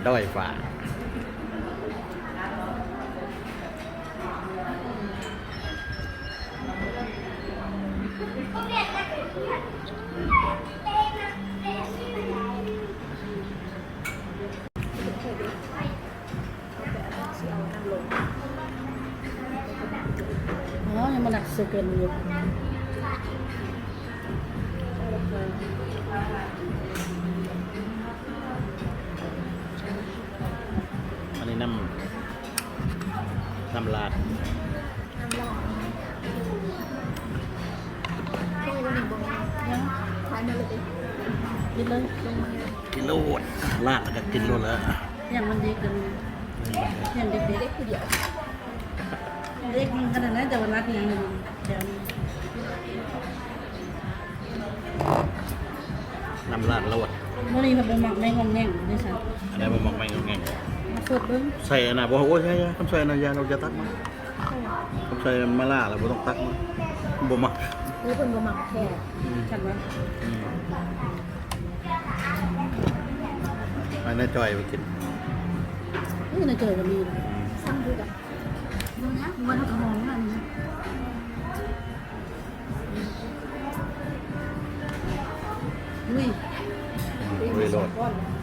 ເຈົ້າໄອ້ຟ້າ. ອໍ ຍັງມານັກຊື້ເກີນຢູ່. ອັນນີ້ນ້ຳ ນ້ຳລາດ ນ້ຳລາດ ຂາຍໝົດເລີຍຕິ? ກິນເລີຍ ກິນໂລດ ລາດແລ້ວກໍກິນໂລດແລ້ວ. ຢ່າງມັນເດັກ ຢ່າງເດັກ ເດັກຜູ້ດຽວ ເດັກມັນຂະໜາດນັ້ນ ແຕ່ວ່າລັກຫຍັງ ແຕ່ ນ້ຳລາດໂລດ. ມື້ນີ້ເພິ່ນບໍ່ມັກໄມ້ງອງແງງເດ້ຊັ້ນ. ອັນໃດບໍ່ມັກໄມ້ງອງແງງ? ມາເປີດເບິ່ງ. ໃສ່ອັນນ່າບໍ່? ໂອ້ຍ ຢ່າໆ ຄັນໃສ່ອັນນ່າຢ່າ ເຮົາຢ່າຕັກມາ. ຄັນໃສ່ມາລາແລ້ວບໍ່ຕ້ອງຕັກມາ ບໍ່ມັກ. ເອີ ເພິ່ນບໍ່ມັກແທ້. ອືມ ຊັ້ນວະ. ອືມ ໃຫ້ນ້າຈ່ອຍໄປກິນ. ນີ້ນ້າຈ່ອຍກໍມີ. ອືມ ສັ່ງຄືກັນ. ເບິ່ງນະ ມັນກໍຫອມນະ. ອຸ້ຍ ອືມ ອຸ້ຍ ໂລດ.